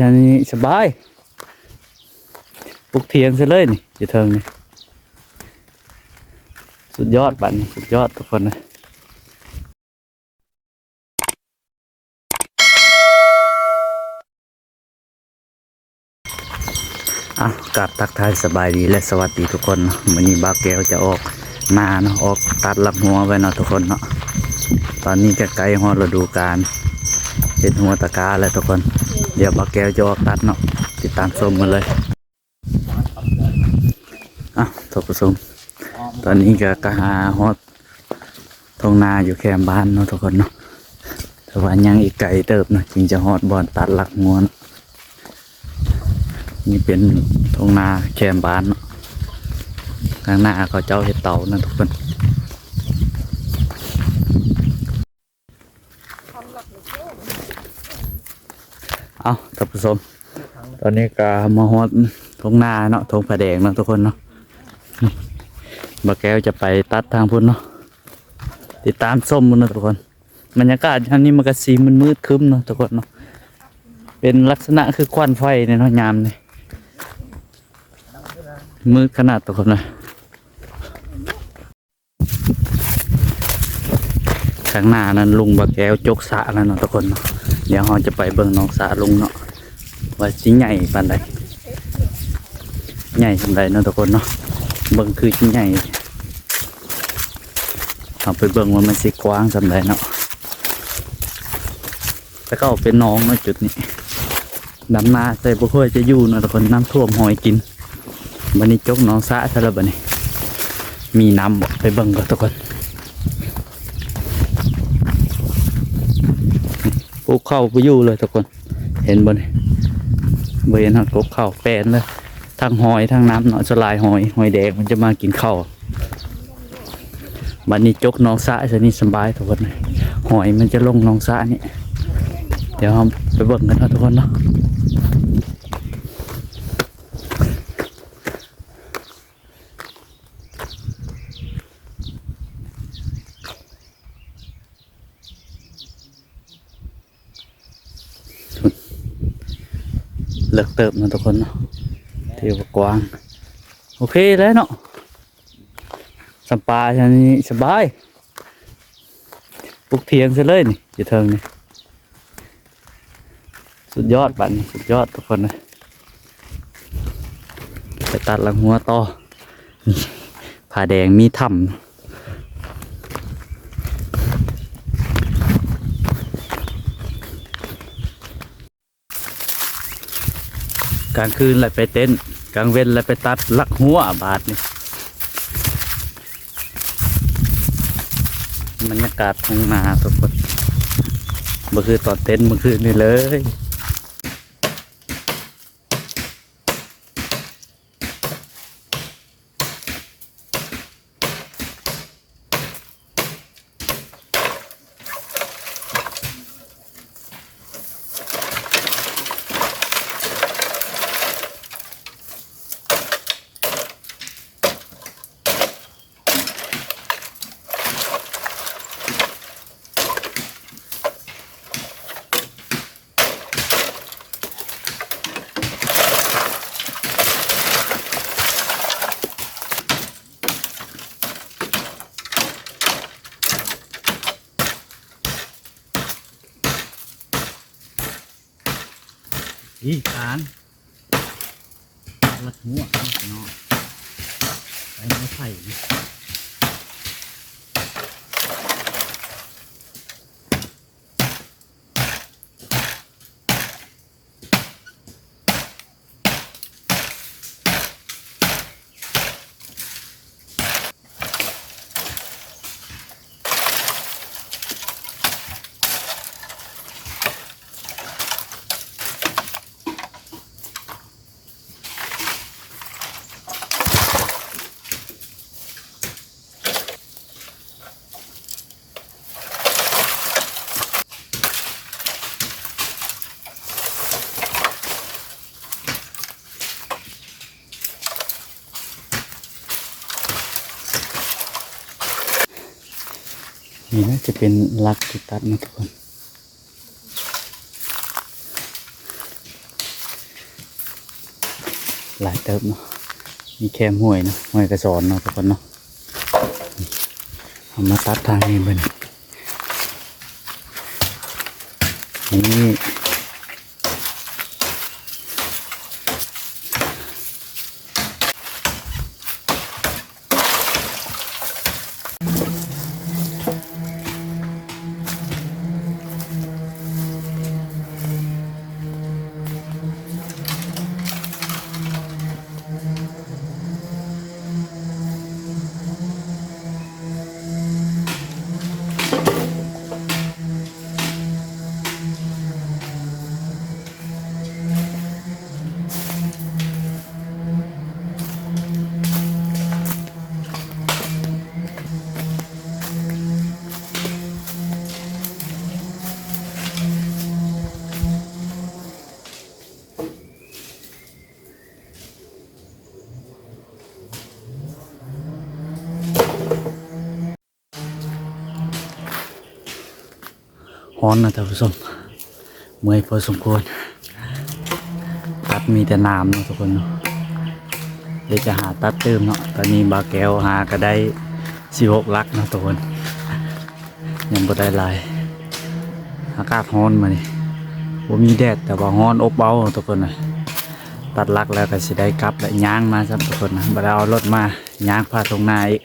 ອັນນີ້ສະບາຍ ປຸກຖຽງໃສ່ເລີຍນີ້ ຢູ່ເທິງນີ້ ສຸດຍອດ ບາດນີ້ສຸດຍອດທຸກຄົນເອີຍ. ອ່ະ ກາບທັກທາຍສະບາຍດີ ແລະ ສະຫວັດດີທຸກຄົນເນາະ. ມື້ນີ້ບ່າວແກ້ວຈະອອກນາເນາະ ອອກຕັດຫຼັກຮົ້ວໄວ້ເນາະທຸກຄົນເນາະ. ຕອນນີ້ກະໃກ້ຮອດລະດູການເຮັດຮົ້ວຕະກ້າແລ້ວທຸກຄົນ. ດຽວບ່າວແກ້ວຈະອອກຕັດເນາະ ຕິດຕາມຊົມກັນເລີຍ. ອ່ະ ທ່ານຜູ້ຊົມ ຕອນນີ້ກະ ກະຫາຮອດທົ່ງນາຢູ່ແຄມບ້ານເນາະທຸກຄົນເນາະ. ແຕ່ວ່າຍັງອີກໄກເຕີບເນາະ ຈຶ່ງຈະຮອດບ່ອນຕັດຫຼັກຮົ້ວເນາະ. ນີ້ເປັນທົ່ງນາແຄມບ້ານເນາະ. ຂ້າງໜ້າເຂົາເຈົ້າເຮັດເຕົາເນາະທຸກຄົນ. ເອົ້າ ທ່ານຜູ້ຊົມ ຕອນນີ້ກະມາຮອດທົ່ງນາເນາະ ທົ່ງຜາແດງເນາະທຸກຄົນເນາະ. ບ່າວແກ້ວຈະໄປຕັດທາງພຸ້ນເນາະ ຕິດຕາມຊົມພຸ້ນເນາະທຸກຄົນ. ບັນຍາກາດຍາມນີ້ມັນກະຊິມືດໆຄຶ້ມເນາະທຸກຄົນເນາະ ເປັນລັກສະນະຄືຄວັນໄຟນີ້ເນາະ ຍາມນີ້ມືດຂະໜາດທຸກຄົນເອີຍ. ຂ້າງໜ້ານັ້ນລຸງບ່າວແກ້ວຈົກສະແລ້ວເນາະທຸກຄົນເນາະ. ດຽວເຮົາຈະໄປເບິ່ງໜອງສະລຸງເນາະ ວ່າຊິໃຫຍ່ປານໃດ ໃຫຍ່ສ່ຳໃດເນາະທຸກຄົນເນາະ. ເບິ່ງຄືຊິໃຫຍ່ ເຮົາໄປເບິ່ງວ່າມັນຊິກວ້າງສ່ຳໃດເນາະ. ແຕ່ເກົ່າເປັນໜອງເນາະຈຸດນີ້ ດຳນາໃສ່ບໍ່ຄ່ອຍຈະຢູ່ເນາະທຸກຄົນ ນ້ຳຖ້ວມຫອຍກິນ. ບັດນີ້ຈົກໜອງສະຊະແລ້ວບັດນີ້ ມີນ້ຳບໍ່ ໄປເບິ່ງກ່ອນທຸກຄົນ. ປູກເຂົ້າບໍ່ຢູ່ເລີຍທຸກຄົນ ເຫັນບໍ່ນີ້ ບໍ່ເຫັນຮອດກົກເຂົ້າ ແປນເລີຍ ທັງຫອຍທັງນ້ຳເນາະ. ສ່ວນຫຼາຍຫອຍ ຫອຍແດງມັນຈະມາກິນເຂົ້າ. ບັດນີ້ຈົກໜອງສະຊະນີ້ສະບາຍທຸກຄົນ ຫອຍມັນຈະລົງໜອງສະນີ້. ດຽວເຮົາໄປເບິ່ງກັນເນາະທຸກຄົນເນາະ. ເລິກເຕີບເນາະທຸກຄົນເນາະ ຖືວ່າກວ້າງ. ໂອເຄແລ້ວເນາະ ສຳປາອັນນີ້ສະບາຍ ປຸກຖຽງໃສ່ເລີຍນີ້ ຢູ່ເທິງນີ້ ສຸດຍອດ ບາດນີ້ສຸດຍອດທຸກຄົນເອີຍ. ໄປຕັດຫຼັກຮົ້ວຕໍ່ ຜາແດງມີຖ້ຳ. ກາງຄືນແລ້ວໄປເຕັ້ນ ກາງເວັນແລ້ວໄປຕັດຫຼັກຮົ້ວ ບາດນີ້ ບັນຍາກາດທົ່ງນາທຸກຄົນ ບໍ່ຄືຕອນເຕັ້ນມື້ຄືນນີ້ເລີຍ. ອີການ ລັກຫົວເນາະ ໃສ່ມາໃສ່. ນີ້ນາຈະເປັນຫຼັກທີ່ຕັດນະທຸກຄົນ. ຫຼາຍເຕີບເນາະ ມີແຄມຫ້ວຍເນາະ ຫ້ວຍກະສອນເນາະທຸກຄົນເນາະ. ເອົາມາຕັດທາງນີ້ເບິ່ງ ນີ້. ຮ້ອນນະທ່ານຜູ້ຊົມ ເມື່ອຍພໍສົມຄວນ ຕັດມີແຕ່ໜາມເນາະທຸກຄົນເນາະ. ດຽວຈະຫາຕັດຕື່ມເນາະ. ຕອນນີ້ບ່າວແກ້ວຫາກະໄດ້ສິບຫົກຫຼັກເນາະທຸກຄົນ ຍັງບໍ່ໄດ້ຫຼາຍ. ອາກາດຮ້ອນມື້ນີ້ ບໍ່ມີແດດ ແຕ່ວ່າຮ້ອນອົບເອົາທຸກຄົນນະ. ຕັດຫຼັກແລ້ວກະຊິໄດ້ກັບ ແລະ ຍ່າງມາຊ້ຳທຸກຄົນນະ ບໍ່ໄດ້ເອົາລົດມາ ຍ່າງຜ່າທົ່ງນາອີກ.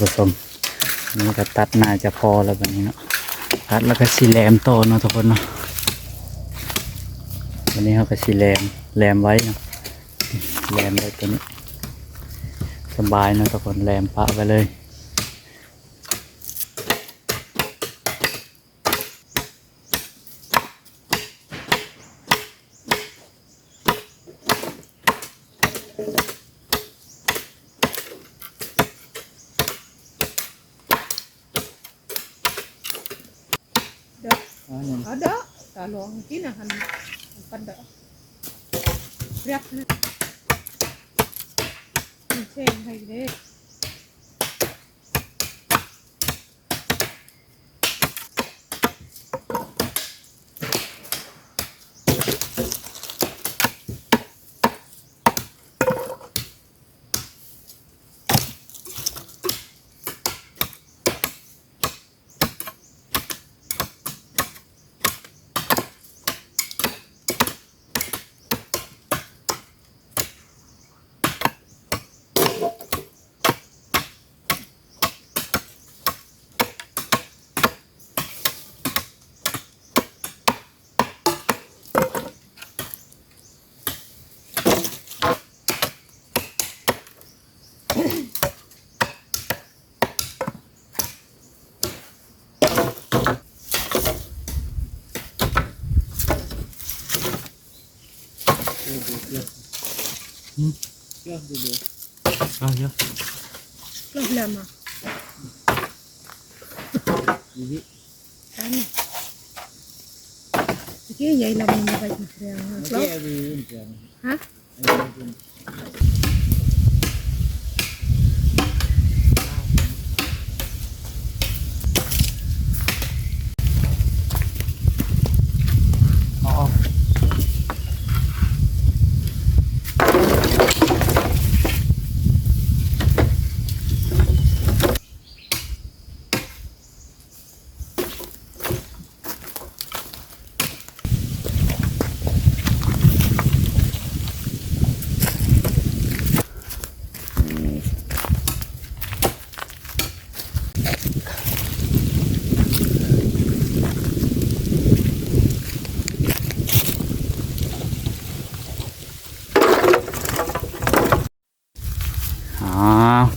ຜູ້ຊົມ ນີ້ກະຕັດໜ້າຈະພໍແລ້ວບາດນີ້ເນາະ. ຕັດແລ້ວກະຊິແຫຼມຕໍ່ເນາະທຸກຄົນເນາະ. ບາດນີ້ເຮົາກະຊິແຫຼມ ແຫຼມໄວ້ເນາະ ແຫຼມໄວ້ໂຕນີ້ ສະບາຍເນາະທຸກຄົນ ແຫຼມປະໄວ້ເລີຍ. ເດີ ເອົາເດີ ຕາຫຼວງກິນອາຫານປັນເດີ ຮຽບເຊງໃຫ້ເດ້.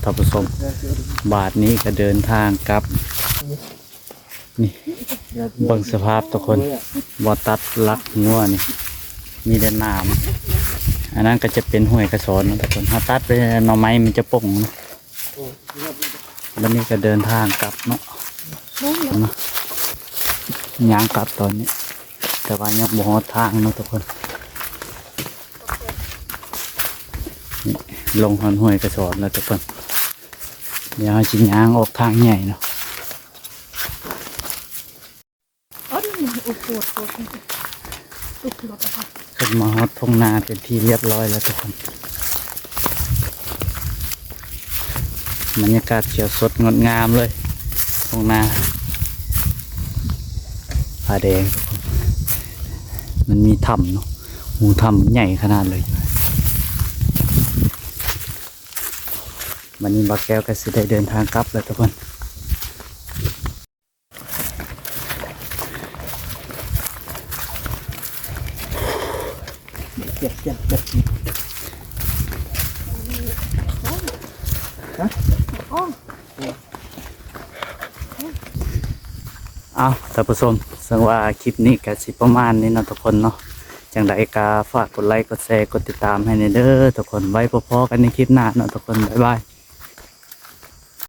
ທ່ານຜູ້ຊົມ ບາດນີ້ກໍເດີນທາງກັບ. ນີ້ ເບິ່ງສະພາບທຸກຄົນ ບໍ່ຕັດຫຼັກງົວນີ້ ມີແຕ່ໜາມ. ອັນນັ້ນກໍຈະເປັນຫ້ວຍກະສອນເນາະທຸກຄົນ ເຮົາຕັດໄປໜໍ່ໄມ້ມັນຈະປົ່ງເນາະ. ບັດນີ້ກໍເດີນທາງກັບເນາະ ເນາະ ຍ່າງກັບຕອນນີ້ ແຕ່ວ່າຍັງບໍ່ຮອດທາງເນາະທຸກຄົນ. ນີ້ ລົງຮອດຫ້ວຍກະສອນແລ້ວທຸກຄົນ ດຽວເຮົາຊິຍ່າງອອກທາງໃຫຍ່ເນາະ. ໂອ້ ໂອ້ ໂອ້ ໂອ້ ໂອ້ ລົດລະ ຂຶ້ນມາຮອດທົ່ງນາເປັນທີ່ລຽບຮ້ອຍແລ້ວທຸກຄົນ. ບັນຍາກາດຂຽວສົດງົດງາມເລີຍ ທົ່ງນາຜາແດງ. ມັນມີຖ້ຳເນາະ ຮູຖ້ຳໃຫຍ່ຂະໜາດເລີຍ. ບັດນີ້ບ່າວແກ້ວກໍຊິໄດ້ເດີນທາງກັບແລ້ວທຸກຄົນ. ເຈັບ ເຈັບ ເຈັບ ເຈັບ ຮະ? ເອົ້າ ທ່ານຜູ້ຊົມ ເຊິ່ງວ່າຄລິບນີ້ກໍຊິປະມານນີ້ເນາະທຸກຄົນເນາະ. ຈັ່ງໃດກໍຝາກກົດໄລ ກົດແຊ ກົດຕິດຕາມໃຫ້ແດ່ເດີທຸກຄົນ. ໄວ້ພົບພໍ້ກັນໃນຄລິບໜ້າເນາະທຸກຄົນ. ບາຍບາຍ.